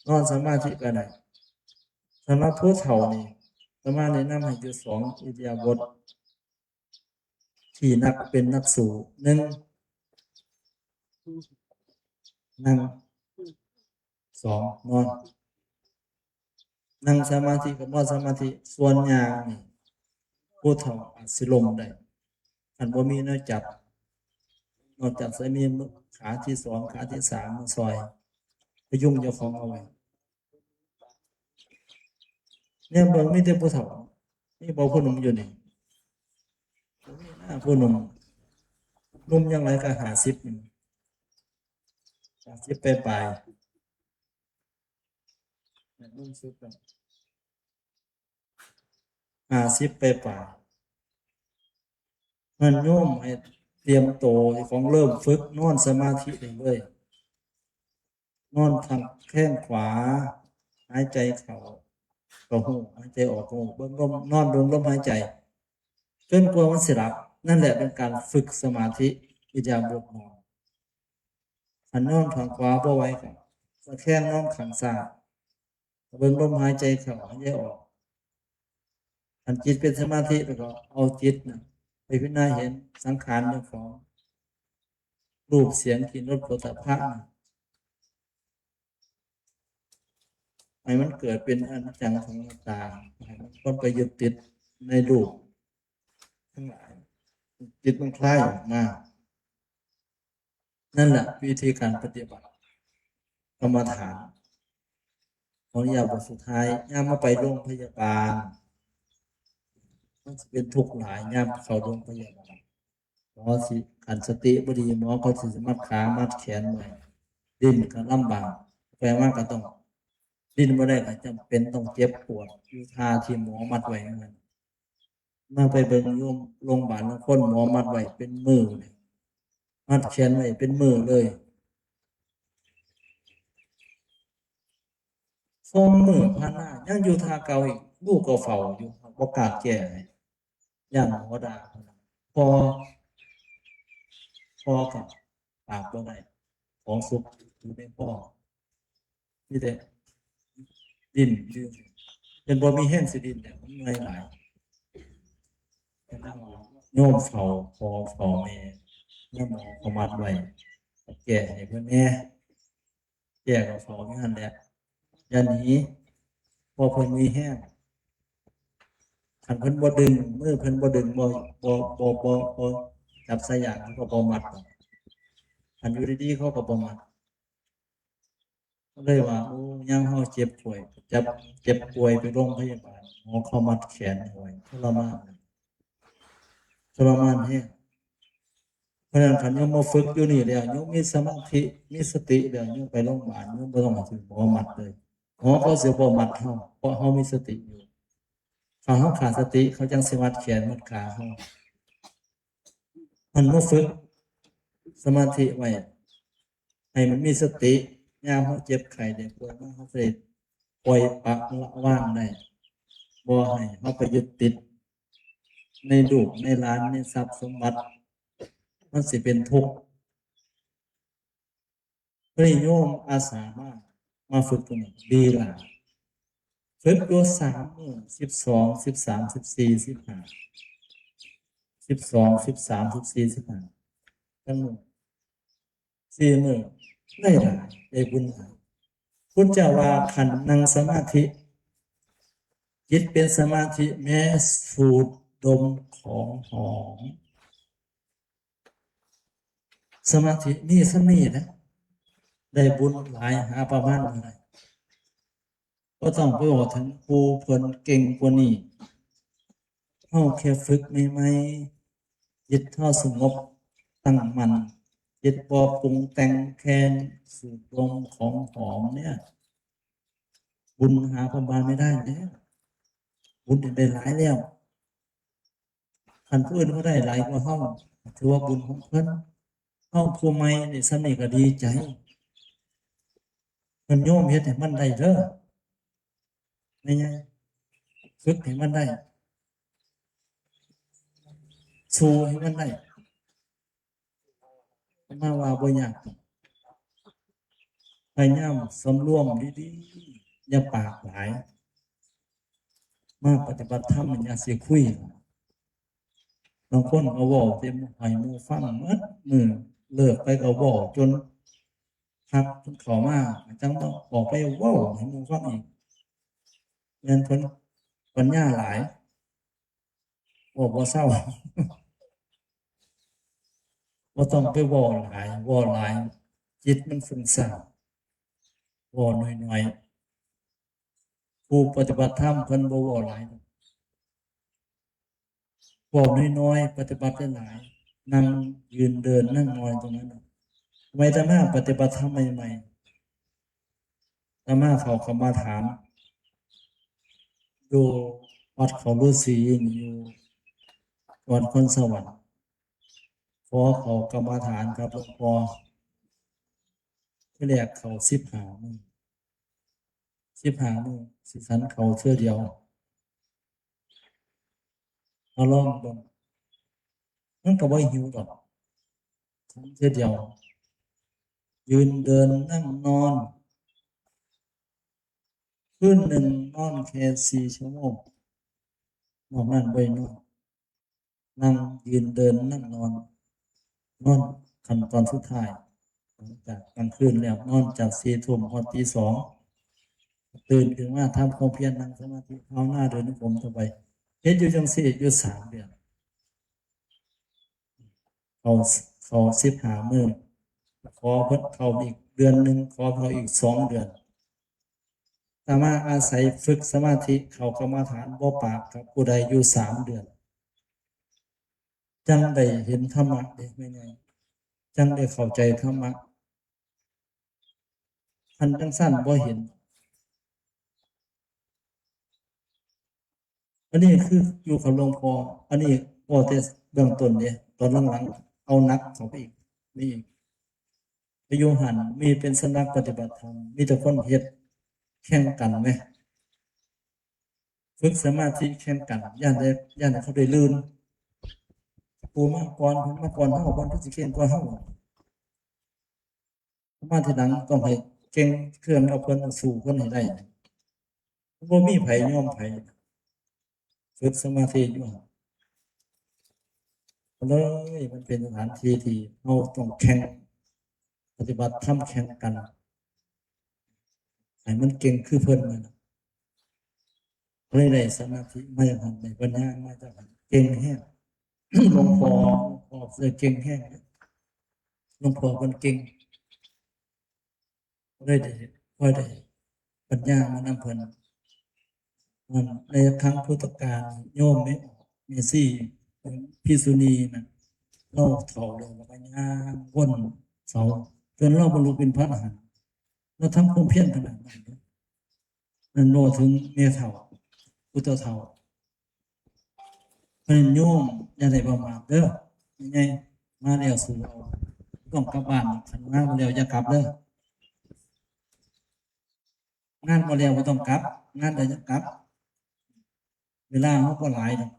นอนสมาธิก็ได้ สำหรับผู้เฒ่านี่ อาตมาแนะนำให้อยู่สองอิริยาบถ ที่นัก เป็นนักสู้ หนึ่ง นั่ง สอง นอน นั่งสมาธิกับนอนสมาธิ ส่วนย่างนี่ ผู้เฒ่าอาจสิล้มได้ คันบ่มีแนวจับ นอกจากจะมีขาที่สอง ขาที่สามมาซอย พยุงเจ้าของเอาไว้ เนี่ยเบิ่งมีแต่ผู้เฒ่า มีบ่ผู้หนุ่มอยู่นี่ มีนะผู้หนุ่ม หนุ่มยังไงก็ห้าสิบนี่ ห้าสิบปลายๆ หนุ่มสุดก็ห้าสิบปลายๆ มันโยมให้เตรียมตัวของเริ่มฝึกนอนสมาธิได้เลย นอนทางแข้งขวา หายใจเข้าก็ฮู้ หายใจออกก็ฮู้ เบิ่งลม นอนเบิ่งลมหายใจ จนกว่ามันสิหลับ นั่นแหละเป็นการฝึกสมาธิอิริยาบถนอน คันนอนข้างขวาบ่ไหวก็ตะแคงนอนข้างซ้าย เบิ่งลมหายใจเข้า หายใจออก คันจิตเป็นสมาธิแล้วก็เอาจิตน่ะ ไปพิจารณาเห็นสังขารเจ้าของ รูป เสียง กลิ่น รส โผฏฐัพพะน่ะ ให้มันเกิดเป็นอนิจจัง ทุกขัง อนัตตา ให้มันพ้นไปยึดติดในรูปทั้งหลาย จิตมันคลายออกมา นั่นแหละวิธีการปฏิบัติกรรมฐาน ขออนุญาตบทสุดท้าย ยามเฮาไปโรงพยาบาล มันสิเป็นทุกข์หลาย ยามเข้าโรงพยาบาล หมอสิ คันสติบ่ดี หมอเขาสิมัดขามัดแขนไว้ ดิ้นก็ลำบาก ไปมาก็ต้อง ดิ้นบ่ได้ก็จำเป็นต้องเจ็บปวด อยู่ท่าที่หมอมัดไว้นั่นแหละ มาไปเบิ่งโรง โรงพยาบาลลางคนหมอมัดไว้เป็นมื้อเลย มัดแขนไว้เป็นมื้อเลย สองมื้อผ่านมายังอยู่ท่าเก่าอีก ลูกก็เฝ้าอยู่ บ่กล้าแก้ให้ ย้านหมอด่า พ่อ พ่อก็ปากบ่ได้ ของสุกอยู่ในคอ มีแต่ดิ้นอยู่ จนบ่มีแฮงสิดิ้นแล้ว มันเมื่อยหลาย โยมเฝ้าพ่อเฝ้าแม่ โยมเอาเขามัดไว้ แก้ให้เพิ่นแหน่ แก้ก็เฝ้าอยู่หั่นแหละ อย่าหนี เพราะเพิ่นมีแฮง คันเพิ่นบ่ดึง มือเพิ่นบ่ดึง บ่ บ่ บ่ บ่ บ่จับสายยาง มันก็บ่มัดดอก คันอยู่ดีๆ เขาก็บ่มัด ก็เลยว่า โอ้ ยามเฮาเจ็บป่วย จับ เจ็บป่วยไปโรงพยาบาล หมอเขามัดแขนไว้ ทรมาน ทรมานแฮง เพราะฉะนั้นคันโยมมาฝึกอยู่นี่แล้ว โยมมีสมาธิ มีสติแล้ว โยมไปโรงพยาบาล โยมบ่ต้องถือหมอมัดเลย หมอเขาสิบ่มัดเฮา เพราะเฮามีสติอยู่ ถ้าเฮาขาดสติ เขาจั่งสิมัดแขนมัดขาเฮา มันมาฝึกสมาธิไว้ ให้มันมีสติ ยามเฮาเจ็บไข้ได้ป่วยมา เฮาสิปล่อยปละละวางได้ บ่ให้เฮาไปยึดติด ในลูกในหลาน ในทรัพย์สมบัติ มันสิเป็นทุกข์ เฮ้ย โยมอาสามา มาฝึกตรงนี้ ดีหลาย ฝึกอยู่สามมื้อ สิบสอง สิบสาม สิบสี่ สิบห้า สิบสอง สิบสาม สิบสี่ สิบห้า ทั้งหมดสี่มื้อ ได้หลาย ได้บุญหลาย พุทธเจ้าว่าคันนั่งสมาธิ จิตเป็นสมาธิ แม้สูดดมของหอม สมาธิมีส่ำนี้นะ ได้บุญหลาย หาประมาณบ่ได้ บ่ต้องไปเว้าถึงผู้เพิ่นเก่งกว่านี้ เฮาแค่ฝึกใหม่ๆ จิตเฮาสงบตั้งมั่น จิตบ่ปรุงแต่ง แค่สูดดมของหอมเนี่ย บุญหาประมาณไม่ได้แล้ว บุญได้หลายแล้ว คันผู้อื่นเขาได้หลายกว่าเฮา ถือว่าบุญของเพิ่น เฮาผู้ใหม่นี่ส่ำนี้ก็ดีใจ เพิ่นโยมเฮ็ดให้มันได้เด้อ แม่ใหญ่ ฝึกให้มันได้ สู้ให้มันได้ มาว่าบ่ยาก พยายามสำรวมดีๆ อย่าปากหลาย มาปฏิบัติธรรมอย่าสิคุย บางคนก็เว้าแต่ให้หมู่ฟังหมดมื้อ เลิกไปก็เว้าจนพักจนเข้ามา จั่งมาออกไปเว้าให้หมู่ฟังอีก แม่นเพิ่นปัญญาหลาย เว้าบ่เซา บ่ต้องไปเว้าหลาย เว้าหลาย จิตมันฟุ้งซ่าน เว้าน้อยๆ ผู้ปฏิบัติธรรมเพิ่นบ่เว้าหลาย เว้าน้อยๆ ปฏิบัติหลายๆ นั่งยืนเดินนั่งนอนตรงนั้นน่ะ สมัยอาตมาปฏิบัติธรรมใหม่ๆ อาตมาเข้ากรรมฐาน อยู่วัดเขาฤาษีนี่ อยู่วัดคนสวรรค์ ขอเข้ากรรมฐานกับหลวงพ่อ ทีแรกเข้าสิบห้ามื้อ สิบห้ามื้อ สิฉันข้าวเทื่อเดียว เอาลองเบิ่ง มันก็บ่หิวดอก ฉันเทื่อเดียว ยืนเดินนั่งนอน คืนหนึ่งนอนแค่สี่ชั่วโมง นอกนั้นบ่ได้นอน นั่งยืนเดินนั่งนอน นอนขั้นตอนสุดท้าย หลังจากกลางคืนแล้ว นอนจากสี่ทุ่มฮอดตีสอง ตื่นขึ้นมาทำความเพียร นั่งสมาธิ ภาวนา เดินจงกรมต่อไป เฮ็ดอยู่จั่งซี้อยู่สามเดือน เข้า เข้าสิบห้ามื้อ ขอเพิ่นเข้าอีกเดือนหนึ่ง ขอเข้าอีกสองเดือน อาตมาอาศัยฝึกสมาธิเข้ากรรมฐานบ่ปากกับผู้ใดอยู่สามเดือน จั่งได้เห็นธรรมะเด้แม่ใหญ่ จั่งได้เข้าใจธรรมะ คันจั่งซั้นบ่เห็น อันนี้คืออยู่กับหลวงพ่อ อันนี้เว้าแต่เบื้องต้นเด้ ตอนหลังๆ เอาหนักเข้าไปอีก นี่อีก ไปอยู่หั่น มีเป็นสำนักปฏิบัติธรรม มีแต่คนเฮ็ดแข่งกันแหม ฝึกสมาธิแข่งกัน ย้านได้ ย้านเขาได้ลื่น ผู้มาก่อน เพิ่นมาก่อนเฮา เพิ่นคือสิเก่งกว่าเฮา มาทีหลังต้องให้เก่งเครื่องเอาเพิ่น เอาสู้เพิ่นให้ได้ บ่มีไผยอมไผ ฝึกสมาธิอยู่หั่น เลยมันเป็นสถานที่ที่เราต้องแข่ง ปฏิบัติธรรมแข่งกัน ให้มันเก่งคือเพิ่นนั่นน่ะ เลยได้สมาธิมาจากหั่น ได้ปัญญามาจากหั่น เก่งแฮง หลวงพ่อ หลวงพ่อเก่งแฮง หลวงพ่อเพิ่นเก่ง เลยได้ ค่อยได้ปัญญามานำเพิ่น มันในครั้งพุทธกาล โยมแม่ แม่ชีภิกษุณีน่ะ ลาวเฒ่าแล้ว ลาวก็ย่างวนเสา จนลาวบรรลุเป็นพระอรหันต์ ลาวทำความเพียรขนาดนั้น นั่นบ่ถึงแม่เฒ่า ผู้เฒ่า เพิ่นโยมอย่าได้ประมาทเด้อ แม่ใหญ่มาแล้วสู้เอา ต้องกลับบ้าน คันมาบ่แล้วอย่ากลับเด้อ งานบ่แล้วบ่ต้องกลับ งานแล้วจั่งกลับ เวลาเฮาบ่หลายดอก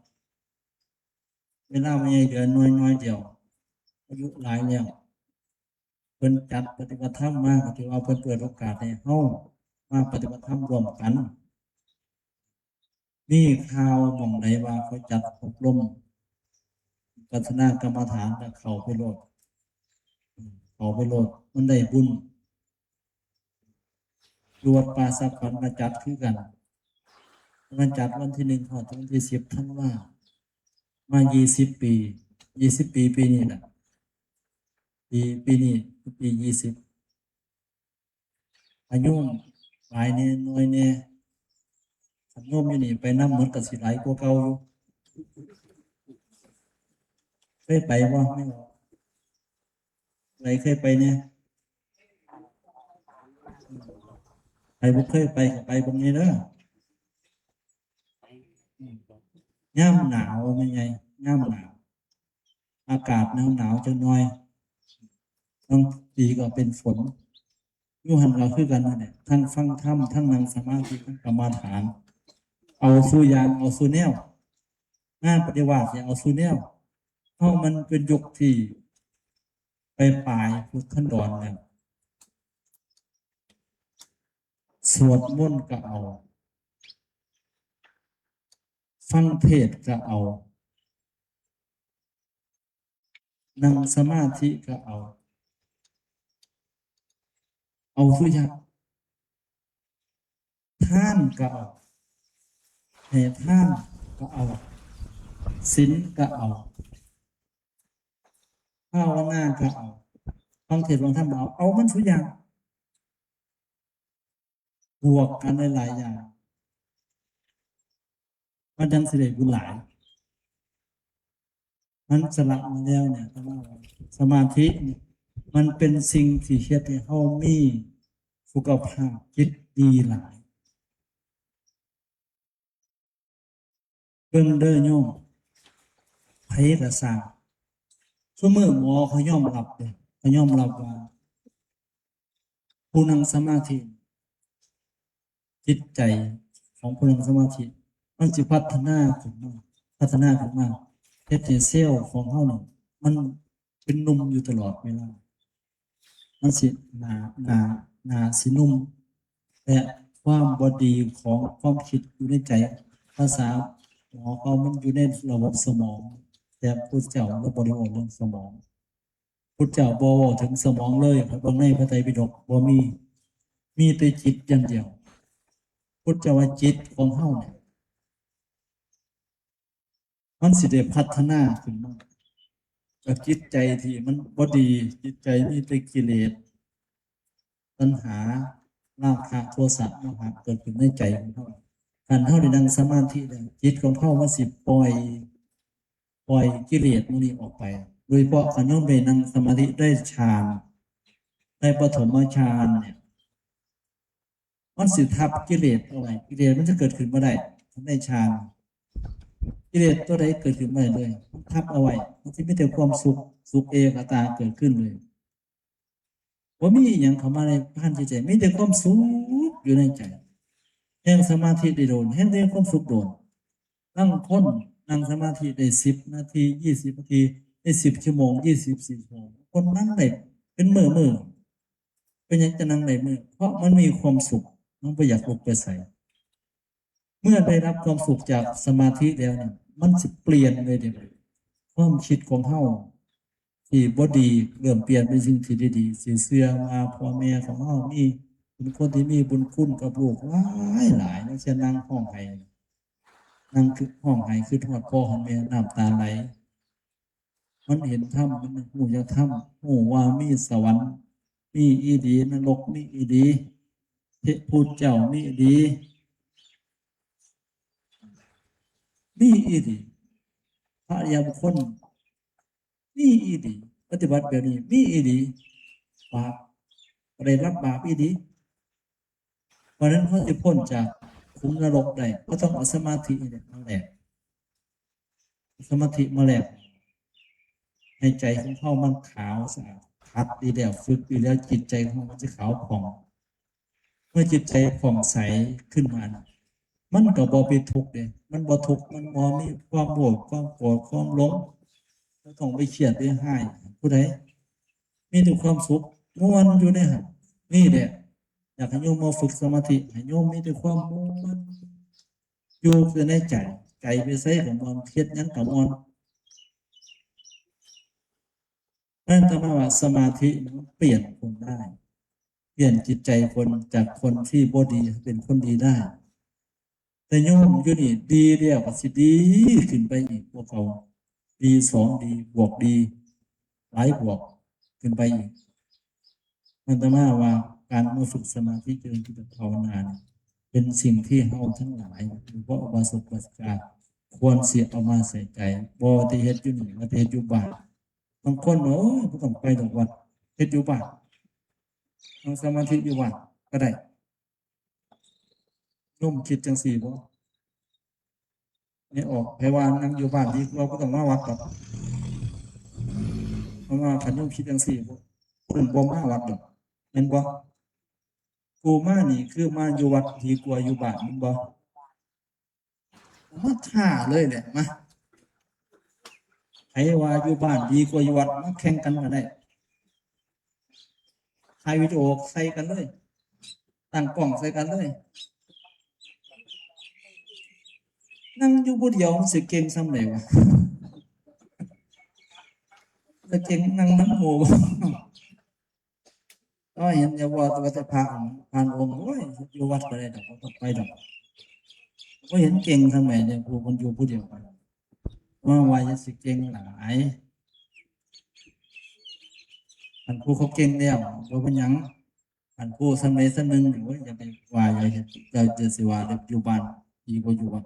เวลาแม่ใหญ่เหลือน้อยๆ เดียว อายุหลายแล้ว เพิ่นจัดปฏิบัติธรรมมาก็ถือว่าเพิ่นเปิดโอกาสให้เฮามาปฏิบัติธรรมร่วมกัน มีข่าวหม่องใดว่าเขาจัดอบรมวิปัสสนากรรมฐาน ก็เข้าไปโลด เข้าไปโลด มันได้บุญ อยู่วัดป่าสักขวัญก็จัดคือกัน มันจัดวันที่หนึ่งฮอดวันที่สิบธันวา มายี่สิบปี ยี่สิบปี ปีนี้น่ะ ปี ปีนี้คือปียี่สิบ อายุหลายแน่น้อยแน่ คันโยมอยู่นี่ไปนำหมดก็สิหลายกว่าเก่าอยู่ เคยไปบ่ แม่ออก ไผเคยไปแน่ ไผบ่เคยไปก็ไปเบิ่งแน่เด้อ ยามหนาวแม่ใหญ่ ยามหนาว อากาศหนาวๆ จักหน่อย บางทีก็เป็นฝน อยู่หั่นก็คือกันนั่นแหละ ทั้งฟังธรรม ทั้งนั่งสมาธิ ทั้งกรรมฐาน เอาสู่อย่าง เอาสู่แนว งานปฏิบัติเนี่ยเอาสู่แนว เพราะมันเป็นยุคที่ไปปลายพุทธันดรแล้ว สวดมนต์ก็เอา ฟังเทศน์ก็เอา นั่งสมาธิก็เอา เอาทุกอย่าง ทานก็เอา ให้ทานก็เอา ศีลก็เอา ภาวนาก็เอา ฟังเทศน์ฟังธรรมเอา เอามันทุกอย่าง บวกกันหลายๆ อย่าง มันจั่งสิได้บุญหลาย มันสละมาแล้วเนี่ย สมาธิเนี่ย มันเป็นสิ่งที่เฮ็ดให้เฮามีสุขภาพจิตดีหลาย เบิ่งเด้อโยม ไผก็ซ่าง ซุมื้อหมอเขายอมรับเด้ เขายอมรับว่า ผู้นั่งสมาธิ จิตใจของผู้นั่งสมาธิ มันสิพัฒนาขึ้นมา พัฒนาขึ้นมา เฮ็ดให้เซลล์ของเฮานี่ มันเป็นหนุ่มอยู่ตลอดเวลา มันสิหนา หนา หนาสิหนุ่ม และความบ่ดีของความคิดอยู่ในใจ ภาษาหมอเขามันอยู่ในระบบสมอง แต่พุทธเจ้าบ่ได้เว้าเรื่องสมอง พุทธเจ้าบ่เว้าถึงสมองเลย เบิ่งในพระไตรปิฎกบ่มี มีแต่จิตอย่างเดียว พุทธเจ้าว่าจิตของเฮาเนี่ย มันสิได้พัฒนาขึ้นมา จากจิตใจที่มันบ่ดี จิตใจมีแต่กิเลส ตัณหา ราคะ โทสะ โมหะ เกิดขึ้นในใจของเฮา คันเฮาได้นั่งสมาธิแล้ว จิตของเฮามันสิปล่อย ปล่อยกิเลสหมู่นี้ออกไป โดยเฉพาะคันโยมได้นั่งสมาธิได้ฌาน ได้ปฐมฌานเนี่ย มันสิทับกิเลสเอาไว้ กิเลสมันจะเกิดขึ้นบ่ได้ในฌาน กิเลสตัวใดเกิดขึ้นบ่ได้เลย มันทับเอาไว้ มันสิมีแต่ความสุข สุขเอกตาเกิดขึ้นเลย บ่มีอิหยังเข้ามาในฌานจิตใจ มีแต่ความสุขอยู่ในใจ แฮ่งสมาธิได้โดน แฮ่งได้ความสุขโดน บางคนนั่งสมาธิได้สิบนาที ยี่สิบนาที ได้สิบชั่วโมง ยี่สิบสี่ชั่วโมง คนนั่งได้เป็นมื้อๆ เป็นหยังจะนั่งได้มื้อ เพราะมันมีความสุข มันบ่อยากลุกไปไส เมื่อได้รับความสุขจากสมาธิแล้วเนี่ย มันสิเปลี่ยนเลยเด้ ความคิดของเฮาที่บ่ดีเริ่มเปลี่ยนเป็นสิ่งที่ดีๆ สิเชื่อว่าพ่อแม่ของเฮามี เป็นคนที่มีบุญคุณกับลูกหลายหลาย อย่างเช่นนั่งร้องไห้ นั่งคือร้องไห้ คือฮอดพ่อฮอดแม่ น้ำตาไหล มันเห็นธรรม มันฮู้จักธรรม ฮู้ว่ามีสวรรค์ มีอีหลี นรกมีอีหลี พระพุทธเจ้ามีอีหลี มีอีหลี พระอริยบุคคล มีอีหลี ปฏิบัติแบบนี้ มีอีหลี บาป ได้รับบาปอีหลี เพราะฉะนั้นเฮาสิพ้นจากขุมนรกได้ เฮาต้องเอาสมาธินี่แหละมาแลก สมาธิมาแลก ให้ใจของเฮามันขาวสะอาด หัดดีแล้ว ฝึกดีแล้ว จิตใจของเฮามันจะขาวผ่อง เมื่อจิตใจผ่องใสขึ้นมาน่ะ มันก็บ่เป็นทุกข์เด้ มันบ่ทุกข์ มันบ่มีความโลภ ความโกรธ ความหลง บ่ต้องไปเครียดไปฮ้ายผู้ใด มีแต่ความสุข ม่วนอยู่ในหั่น นี่แหละ อยากให้โยมมาฝึกสมาธิ ให้โยมมีแต่ความม่วน อยู่แต่ในใจ ใจไปไสก็ม่วน เฮ็ดหยังก็ม่วน นั่นหมายความว่าสมาธิมันเปลี่ยนคนได้ เปลี่ยนจิตใจคนจากคนที่บ่ดีให้เป็นคนดีได้ แต่โยมอยู่นี่ดีแล้วก็สิดีขึ้นไปอีก พวกเขา ดีสองดี บวกดี หลายบวกขึ้นไปอีก นั่นหมายความว่าการมาฝึกสมาธิเจริญจิตภาวนาเนี่ย เป็นสิ่งที่เฮาทั้งหลาย โดยเฉพาะอุบาสกอุบาสิกา ควรสิเอามาใส่ใจ บ่ได้เฮ็ดอยู่นี่ บ่ได้เฮ็ดอยู่บ้าน บางคนว่า โอ้ย บ่ต้องไปดอกวัด เฮ็ดอยู่บ้าน นั่งสมาธิอยู่บ้านก็ได้ โยมคิดจังซี่บ่ นี่ออก ไผว่านั่งอยู่บ้านดีกว่า บ่ต้องมาวัดดอก เพราะว่าคันโยมคิดจังซี่บ่ เพิ่นบ่มาวัดดอก แม่นบ่ ผู้มานี่คือมาอยู่วัดดีกว่าอยู่บ้าน แม่นบ่ มาท้าเลยแหละ มา ไผว่าอยู่บ้านดีกว่าอยู่วัด มาแข่งกันก็ได้ ถ่ายวิดีโอใส่กันเลย ตั้งกล้องใส่กันเลย นั่งอยู่ผู้เดียวมันสิเก่งส่ำใดวะ จะเก่งนั่งนำหมู่บ่ ก็เห็นอย่าว่าแต่พระองค์ พระองค์ โอ้ย อยู่วัดก็ได้ดอก บ่ต้องไปดอก บ่เห็นเก่งส่ำใดเนี่ย ผู้คนอยู่ผู้เดียวกัน ว่าว่าอย่าสิเก่งหลาย อันผู้เขาเก่งแล้ว บ่เป็นหยัง อันผู้ส่ำใดส่ำหนึ่ง โอ้ย อย่าไปว่า อย่าเฮ็ด อย่า อย่าสิว่าเด้อ อยู่บ้านดีกว่าอยู่วัด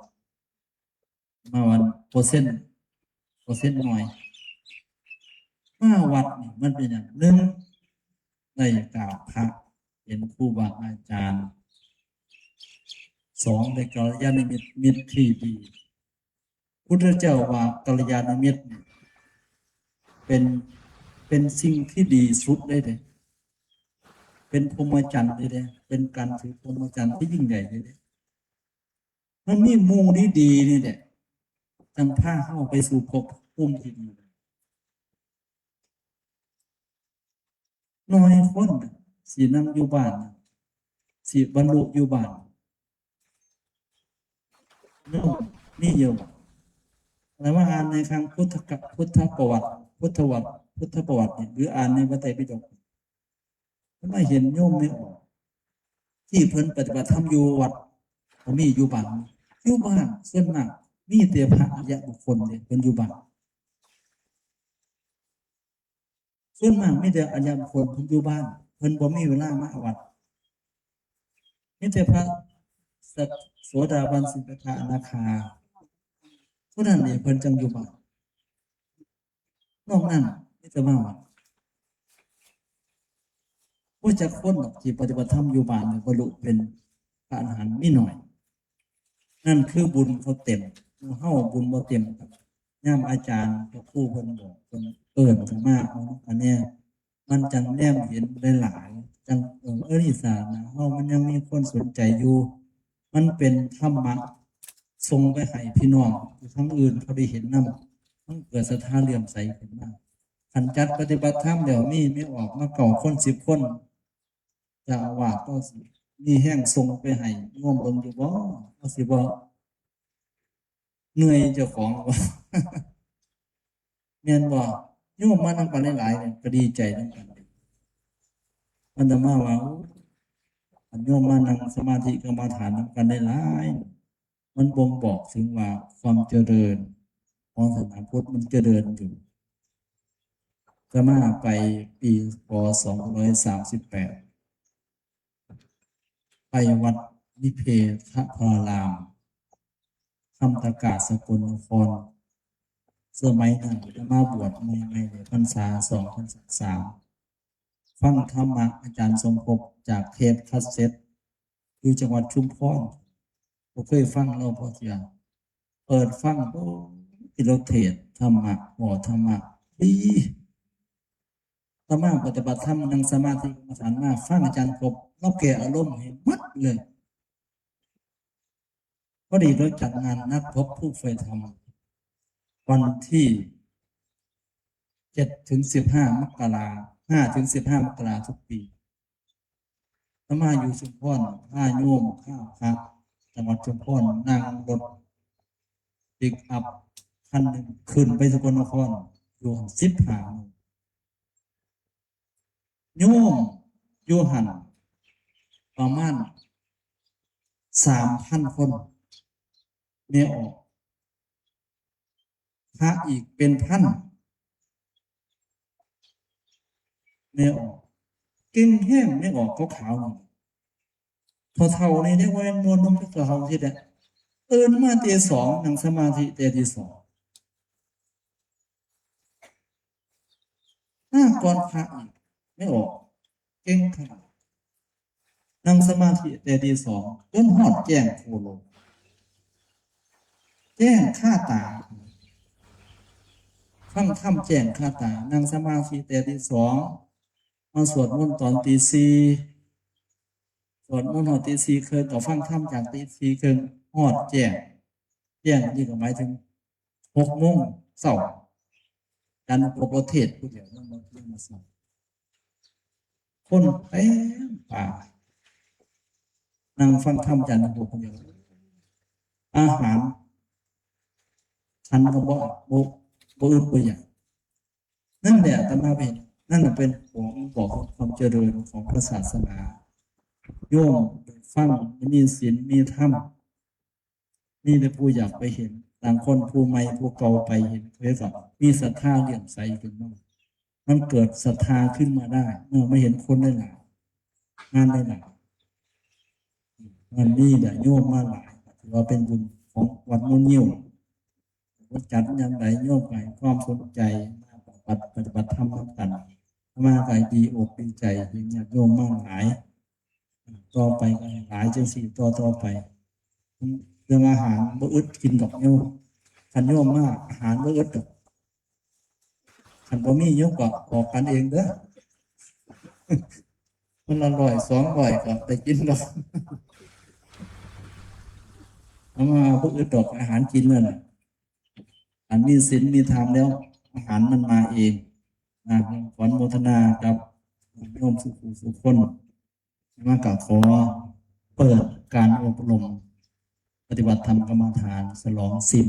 มาวัด เปอร์เซ็นต์ เปอร์เซ็นต์น้อย มาวัดนี่มันเป็นหยัง หนึ่ง ได้กราบพระ เห็นครูบาอาจารย์ สอง ได้กัลยาณมิตร มิตรที่ดี พุทธเจ้าว่ากัลยาณมิตรเนี่ย เป็น เป็นสิ่งที่ดีสุดเลยเด้ เป็นพรหมจรรย์เลยเด้ เป็นการถือพรหมจรรย์ที่ยิ่งใหญ่เลยเด้ มันมีหมู่ดีๆนี่แหละ จั่งพาเฮาไปสู่ภพภูมิที่ดี น้อยคนสินั่งอยู่บ้าน สิบรรลุอยู่บ้าน โยม มีอยู่บ่ แต่ว่าอ่านในทางพุทธกะ พุทธประวัติ พุทธวัตร พุทธประวัติเนี่ย หรืออ่านในพระไตรปิฎก มาเห็นโยมไม่ออก ที่เพิ่นปฏิบัติธรรมอยู่วัด ก็มีอยู่บ้าน อยู่บ้านส่วนมาก มีแต่พระอริยบุคคลเนี่ย เพิ่นอยู่บ้าน ส่วนมากมีแต่อริยบุคคล เพิ่นอยู่บ้าน เพิ่นบ่มีเวลามาวัด มีแต่พระสโสดาบัน สกิทาคา ผู้นั้นนี่เพิ่นจั่งอยู่บ้าน นอกนั้นมีแต่มาวัด บ่จักคนดอกที่ปฏิบัติธรรมอยู่บ้านนี่บรรลุเป็นพระอรหันต์มีน้อย นั่นคือบุญเขาเต็ม หมู่เฮาบุญบ่เต็มครับ ยามอาจารย์พระครูเพิ่นบอก เพิ่นเอิ้นเข้ามา เอานำกันแน่ มันจั่งแนมเห็นหลายๆ จั่ง เออ เออ นี่ศาสนาเฮามันยังมีคนสนใจอยู่ มันเป็นธรรมะส่งไปให้พี่น้องอยู่ทางอื่นเขาได้เห็นนำ มันเกิดศรัทธาเลื่อมใสขึ้นมา คันจัดปฏิบัติธรรมแล้วมี มีออกมาเก้าคน สิบคน เจ้าอาวาสก็สิมีแฮงส่งไปให้โยมเบิ่งอยู่บ่ ก็สิบ่เมื่อยเจ้าของบ่ แม่นบ่ โยมมานำกันหลายๆเนี่ยก็ดีใจนำกัน อาตมาว่า โอ้ คันโยมมานั่งสมาธิกรรมฐานนำกันหลายๆ มันบ่งบอกถึงว่าความเจริญของศาสนาพุทธมันเจริญอยู่ อาตมาไปปี พ.ศ. สองร้อยสามสิบแปด ไปวัดนิเพทพาราม คำตะกาสกลนคร สมัยนั้นอาตมาบวชใหม่ๆ เลย พรรษาสอง พรรษาสาม ฟังธรรมะอาจารย์สมภพจากเทปคาสเซ็ต อยู่จังหวัดชุมพร บ่เคยฟังลาวพอเทื่อ เปิดฟัง โอ้ย ลาวเทศน์ธรรมะ เว้าธรรมะ ดี อาตมาปฏิบัติธรรม นั่งสมาธิกรรมฐานมา ฟังอาจารย์สมภพ ลาวแก้อารมณ์ให้หมดเลย พอดีลาวจัดงานนัดพบผู้ใฝ่ธรรม วันที่ เจ็ดถึงสิบห้า มกรา ห้าถึงสิบห้า มกราทุกปี อาตมาอยู่ชุมพร พาโยม พาพระ จังหวัดชุมพร นั่งรถปิกอัพคันหนึ่ง ขึ้นไปสกลนคร อยู่สิบห้ามื้อ โยมอยู่หั่นประมาณ สามพัน คน แม่ออก พระอีกเป็นพัน แม่ออก เก่งแฮง แม่ออกขาวๆ นี่ เฒ่าๆ นี่เรียกว่าม่วนนำกับเฒ่าๆ ที่แหละ ตื่นมาตีสอง นั่งสมาธิแต่ตีสอง มาก่อนพระอีก แม่ออก เก่งขนาด นั่งสมาธิแต่ตีสอง จนฮอดแจ้งโคโล แจ้งคาตา ฟังธรรมแจ้งคาตา นั่งสมาธิแต่ตีสอง มาสวดมนต์ตอนตีสี่ สวดมนต์ฮอดตีสี่ครึ่ง ก็ฟังธรรมจากตีสี่ครึ่ง ฮอดแจ้ง แจ้งนี่ก็หมายถึง หกโมงเช้า อาจารย์สมภพเทศน์ผู้เดียว นั่งมา นั่งมาสอน คนเต็มป่า นั่งฟังธรรมอาจารย์สมภพผู้เดียว อาหาร ฉันก็บ่ บ่ บ่อึดบ่อยาก นั่นแหละอาตมาเห็น นั่นน่ะเป็นของบอกความเจริญของพระศาสนา โยมฟัง มีศีล มีธรรม มีแต่ผู้อยากไปเห็น ต่างคนผู้ใหม่ผู้เก่าไปเห็น เพิ่นก็มีศรัทธาเลื่อมใสขึ้นมา มันเกิดศรัทธาขึ้นมาได้ เมื่อมาเห็นคนหลายๆ งานหลายๆ งานนี้แหละโยมมาหลาย ถือว่าเป็นบุญของวัดโนนงิ้ว จัดยามใดโยมก็ให้ความสนใจมาปฏิบัติ ปฏิบัติธรรมนำกัน อาตมาก็ดีอกดีใจเห็นญาติโยมมาหลาย ต่อไปก็ให้หลายจังซี่ต่อต่อไป เรื่องอาหารบ่อึดกินดอกโยม คันโยมมาอาหารบ่อึดดอก คันบ่มีโยมก็ออกกันเองเด้อ คนละร้อยสองร้อยก็ได้กินดอก อาตมาบ่อึดดอกอาหารกินนั่นน่ะ อันมีศีลมีธรรมแล้ว อาหารมันมาเอง นะ ขออนุโมทนากับโยมสุขุสุคน อาตมาก็ขอเปิดการอบรมปฏิบัติธรรมกรรมฐาน ฉลองศีล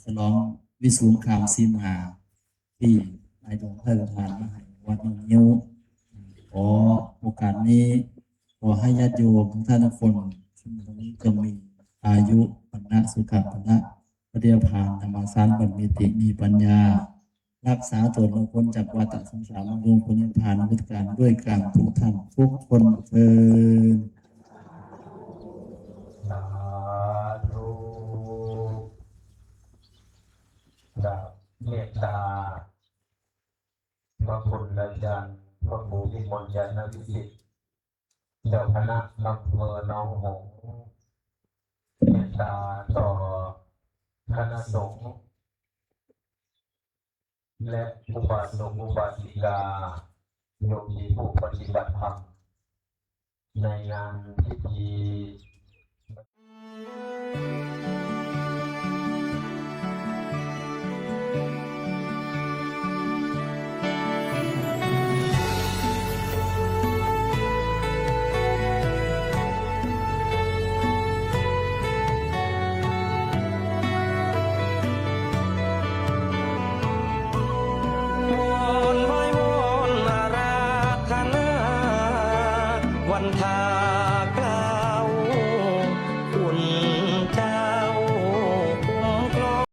ฉลองวิสุงคามศีลห้า ที่นายหลวงพระราชทานมาให้วัดโนนงิ้ว ขอโอกาสนี้ ขอให้ญาติโยมทุกท่านทุกคน จงมีอายุ วรรณะ สุขะ พละ ปฏิภาณ ธรรมสารบัญมีติ มีปัญญา รักษาตนและพ้นจากวัฏสงสาร บรรลุผลนิพพาน ด้วยกัน ด้วยกันทุกท่านทุกคนเทอญ กราบเมตตาพระคุณอาจารย์พระครูวิมลยานวิสิทธิ์ เจ้าคณะอำเภอหนองหงส์ เมตตาต่อคณะสงฆ์ และอุบาสกอุบาสิกา โยมผู้ปฏิบัติธรรม ในงานพิธี